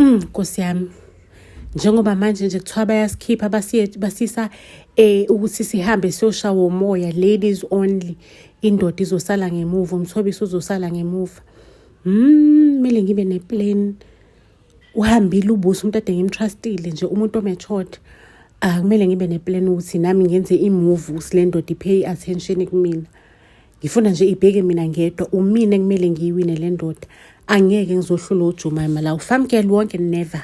Nkosi yami, njengoba manje nje kuthiwa bayasikhipha basiye basisa ukuthi sihambe siyoshawa umoya, ladies only. Indoda izosala ngemuva, uMthobisi uzosala ngemuva. Kumele ngibe neplan. Uhambile uBusi, umuntu ade ngimtrustile nje, umuntu omatured. Kumele ngibe neplan ukuthi nami ngenze i-move ukuthi le ndoda i-pay attention kumina. Ngifuna nje ibheke mina ngedwa, umina ekumele ngiyiwine le ndoda. Angeke ngizohlula uJumaima la, ufamkele wonke, never.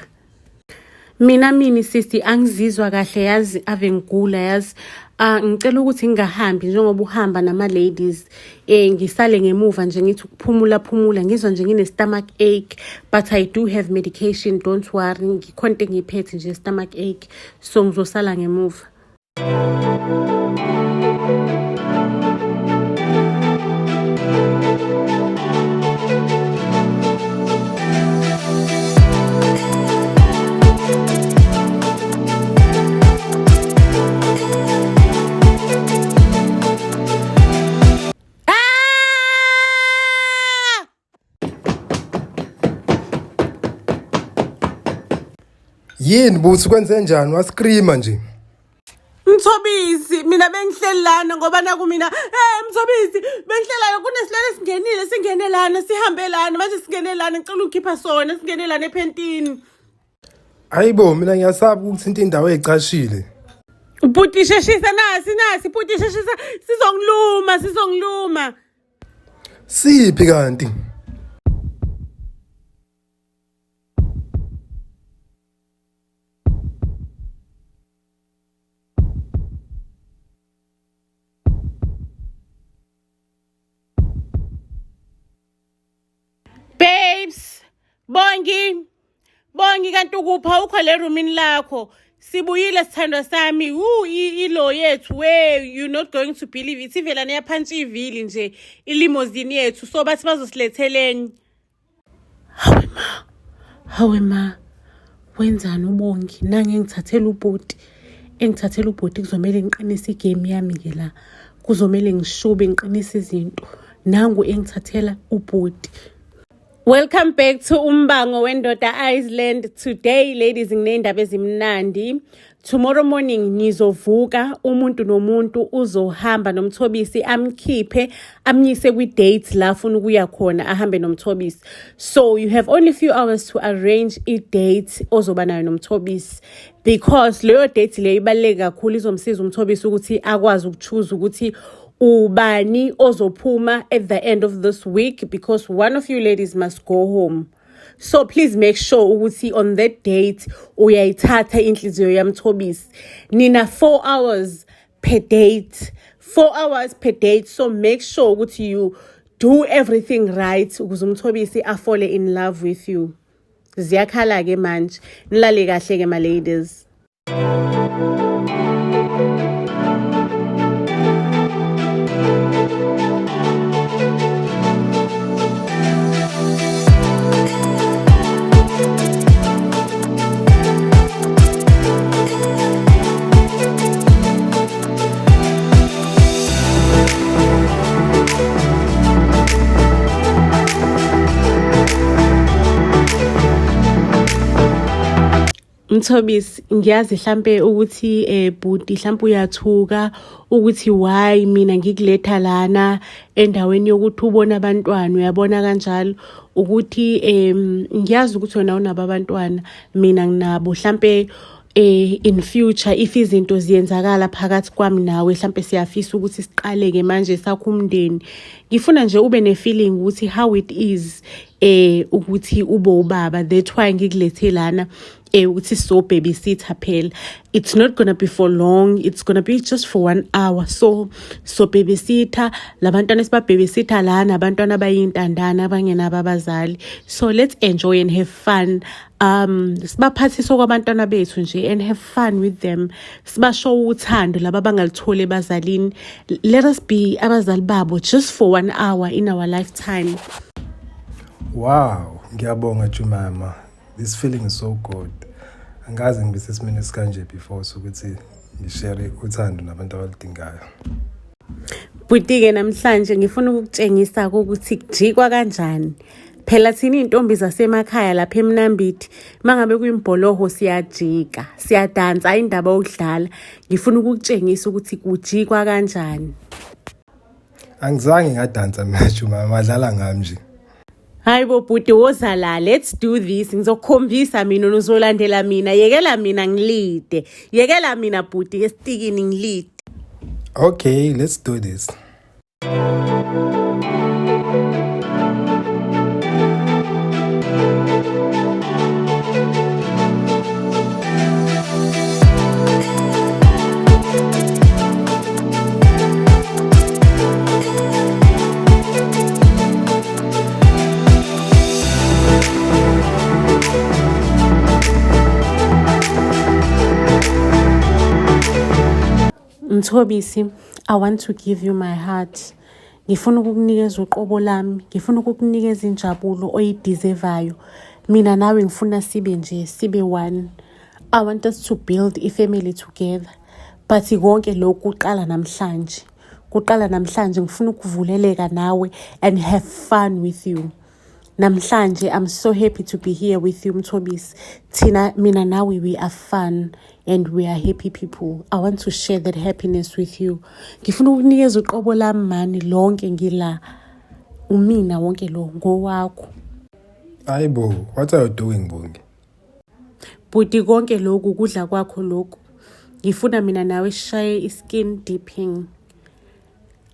Mina mini sisi angizizwa kahle yazi, ave ngigula yazi. Ngicela ukuthi ngingahambi njengoba uhamba nama ladies. Ngisale ngemuva nje ngithi ukuphumula phumula, ngizwa nje ngine stomach ache, but I do have medication, don't worry. Ngikhona into engiyiphethe nje, stomach ache, so ngizosala ngemuva. Yini buthi kwenze njani wascreama nje? Mthobisi, mina bengihleli lana ngoba naku mina, hey Mthobisi, bengihleli lana kunesilwane esingenile, singene lana, sihambe lana, manje singene lana, ngicela ukhipha sona, singene lana ephentini. Hayibo, mina ngiyasaba ukuthinta indawo ecashile. Bhuti sheshisa nasi nasi, bhuti sheshisa, sizongiluma, sizongiluma. Siphi kanti? Babes, Bongi, Bongi kanti ukupha ukho le roomini lakho. Sibuyile sithandwa sami. Wu ilo yethu we you're not going to believe it. Ivela neyaphansi ivili nje ilimousine yethu. So bathi bazosilethela enye. Hawe ma. Hawe ma. Wenzani uBongi? Nange ngithathela ubhuti. Engithathela ubhuti kuzomele ngiqinise igame yami ke la. Kuzomele ngishube ngiqinise izinto. Nangu engithathela ubhuti. Welcome back to Umbango Wendoda Island. Today, ladies, nginey'ndaba ezimnandi. Tomorrow morning nizovuka, umuntu nomuntu uzohamba noMthobisi amkhiphe amyise kwi-date la afuna ukuya khona, ahambe noMthobisi. So you have only few hours to arrange i-date ozoba nayo noMthobisi, because leyo date leyo ibaluleke kakhulu, izomsiza uMthobisi ukuthi akwazi ukuchoose ukuthi ubani ozophuma at the end of this week, because one of you ladies must go home. So please make sure ukuthi on that date uyayithatha inhliziyo yaMthobisi. Nina 4 hours per date, 4 hours per date, so make sure ukuthi you do everything right ukuze uMthobisi afall in love with you. Ziyakhala ke manje, nilale kahle ke ma ladies. Mthobisi, ngiyazi hlampe ukuthi bhuti hlampe uyathuka ukuthi why mina ngikuletha lana endaweni yokuthi ubone abantwana, uyabona kanjalo ukuthi ngiyazi ukuthi wena unabo abantwana, mina nginabo. Hlampe in future if izinto ziyenzakala phakathi kwami nawe, hlampe siyafisa ukuthi siqale-ke manje sakho umndeni. Ngifuna nje ube ne-feeling ukuthi how it is ukuthi ube ubaba. That's why ngikulethe lana ukuthi so babysitter phela. It's not gonna be for long, it's gonna be just for 1 hour. So babysitter labantwana esiba-babysitter lana, abantwana abayintandane abangenabo abazali. So let's enjoy and have fun. Sibaphathise okwabantwana bethu nje and have fun with them. Sibashow uthando laba abangalitholi ebazalini. Let us be abazali babo just for 1 hour in our lifetime. Wow, ngiyabonga Jumama. This feeling is so good. Angaze ngibe sesimeni esikanje before sokuthi ngishare uthando nabantu abaludingayo. Bhuti-ke namhlanje ngifuna ukukutshengisa ukuthi kujikwa kanjani. Phela thina iy'ntombi zasemakhaya lapha eMnambithi, uma ngabe kuyimbholoho siyajika, siyadansa, ayi indaba yokudlala. Ngifuna ukukutshengisa ukuthi kujikwa kanjani. Angizange ngadansa mina Juma, badlala ngami nje. Hayi bo bhuti woza la, let's do this. Ngizokukhombisa mina uzolandela mina. Yekela mina ngilide. Yekela mina bhuti esitikini ngilide. Okay, let's do this. Mthobisi, I want to give you my heart. Ngifuna ukukunikeza uqobo lami, ngifuna ukukunikeza injabulo oyideservayo. Mina nawe ngifuna sibe nje, sibe one. I want us to build i-family together. But konke lokhu kuqala namhlanje. Kuqala namhlanje ngifuna ukuvuleleka nawe and have fun with you. Namhlanje I'm so happy to be here with you Mthobisi. Thina mina nawe we are fun and we are happy people. I want to share that happiness with you. Ngifuna ukunikeza uqobo lami mani lonke ngila. Umina wonke lo ngowakho. Hayibo, what are you doing Bongi? Bhuti konke lokhu kudla kwakho lokhu. Ngifuna mina nawe sishaye i-skin dipping.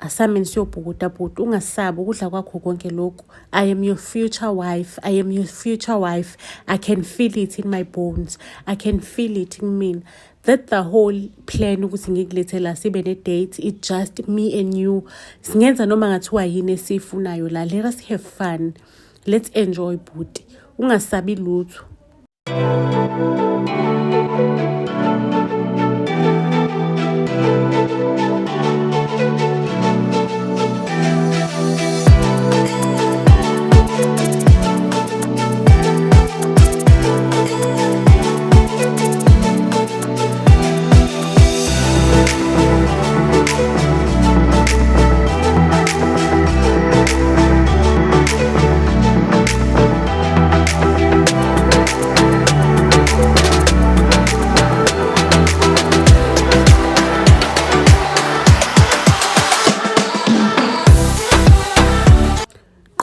Asameni siyobhukuda bhuti ungasabi ukudla kwakho konke lokhu. I am your future wife. I am your future wife. I can feel it in my bones. I can feel it in mina. That the whole plan ukuthi ngikulethe la sibe ne-date. It just me and you. Singenza noma ngathiwa yini esiyifunayo la. Let us have fun. Let's enjoy bhuti. Ungasabi lutho.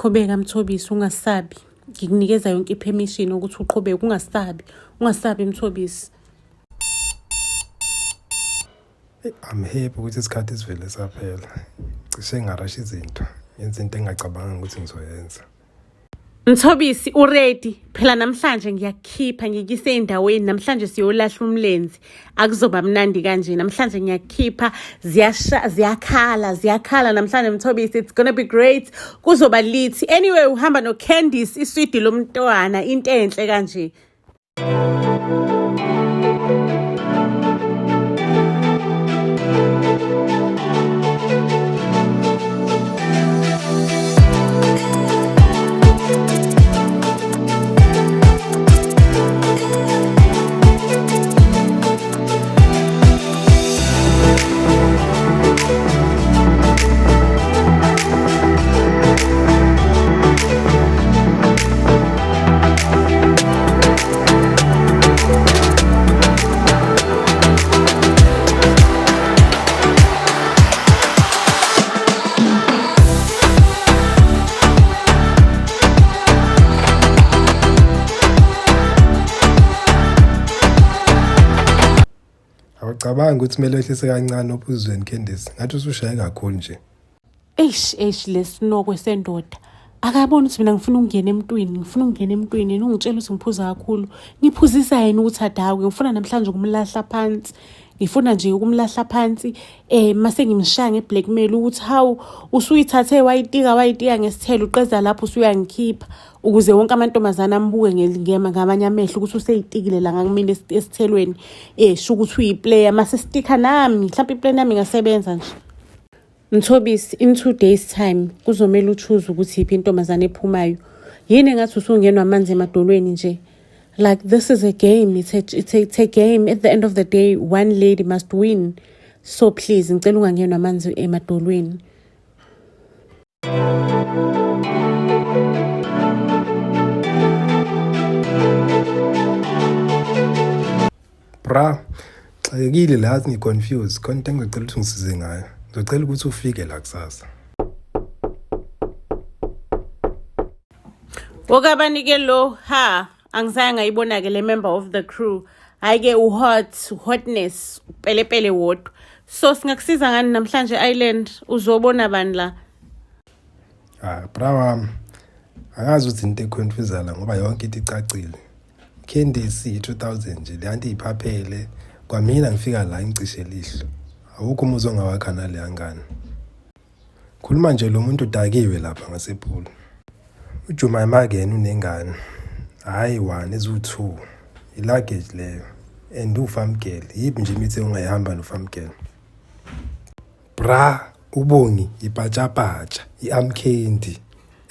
Qhubeka Mthobisi ungasabi. Ngikunikeza yonke ipermission ukuthi uqhubeke ungasabi. Ungasabi Mthobisi. I'm happy ukuthi isikhathi sivele saphela. Cishe ngarasha izinto. Ngenza into engingacabanga ukuthi ngizoyenza. Mthobisi uready phela namhlanje ngiyakukhipha ngikise endaweni namhlanje siyolahla umlenze akuzoba mnandi kanje namhlanje ngiyakukhipha ziyasha ziyakhala ziyakhala namhlanje Mthobisi it's gonna be great kuzoba lithi anyway uhamba no Candice iswidi lomntwana into enhle kanje. Awucabangi ukuthi kumele wehlise kancane ophuzweni Candice? Ngathi usushaye kakhulu nje. Eish eish lesinokwe sendoda. Akaboni ukuthi mina ngifuna ukungena emntwini, ngifuna ukungena emntwini yena ungitshela ukuthi ngiphuza kakhulu. Ngiphuzisa yena ukuthi adakwe, ngifuna namhlanje ukumlahla phansi. Ngifuna nje ukumlahla phansi eh mase ngimshaya ngeblackmail ukuthi hawu usuyithathe wayitika wayitika ngesithelo uqeda lapho usuyangikhipha ukuze wonke amantombazane ambuke ngamanye amehlo ukuthi useyitikile la ngakumina esithelweni eh sho ukuthi uyiplayer mase stikha nami mhlawumbe iplan yami ingasebenza nje. Mthobisi, in 2 days time kuzomele uchoose ukuthi yiphi intombazane ephumayo. Yini engathi usungenwa amanzi emadolweni nje? Like this is a game, it's a game. At the end of the day, one lady must win. So please, ngicela ungangenwa amanzi emadolweni. Bra, xakekile la yazi ngi-confused khona into engizocela ukuthi ungisize ngayo. Ngizocela ukuthi ufike la kusasa. Okabanike lo ha angizange ngayibona-ke le member of the crew hhayi-ke u-hot hotness upelepele wodwa so singakusiza ngani namhlanje island uzobona bani la Ah, bra wami angazi ukuthi into econfusala ngoba yonke into icacile. Candice i-2000 nje le anti iphaphele kwamina ngifika la ngicishe lihlo. Awukho umuzi ongawakha naleya ngane. Khuluma nje lo muntu udakiwe lapha ngasepool. UJumaima ke yena unengane. Hhayi one eziwu-two. I-luggage leyo. And ufarm girl. Yiphi nje imithi ongayihamba no-farm girl? Bra, uBongi ipatshapatsha, i-arm candy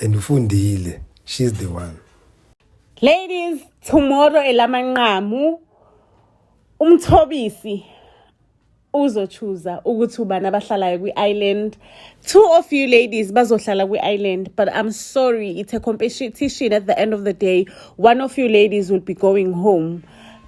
and ufundile. She's the one. Ladies, tomorrow elamanqamu umthobisi uzochuza ukuthi ubani abahlalayo kwi-island. Two of you ladies bazohlala kwi-island, but I'm sorry, it's a competition at the end of the day. One of you ladies will be going home.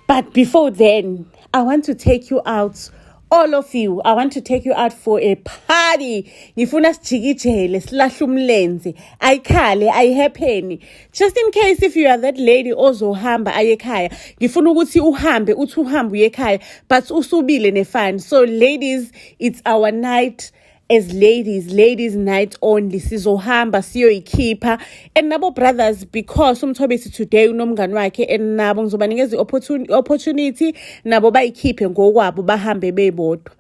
But before then, I want to take you out all of you I want to take you out for a party. Ngifuna sijikijele silahle umlenze ayikhale ayihappen. Just in case if you are that lady ozohamba aye ekhaya, ngifuna ukuthi uhambe uthi uhambe uye ekhaya but usubile nefun. So ladies, it's our night as ladies, ladies night only. Sizohamba siyoyikhipha and nabo brothers because umthobisi today unomngani wakhe and nabo ngizobanikeza i-opportunity nabo bayikhiphe ngokwabo bahambe bebodwa.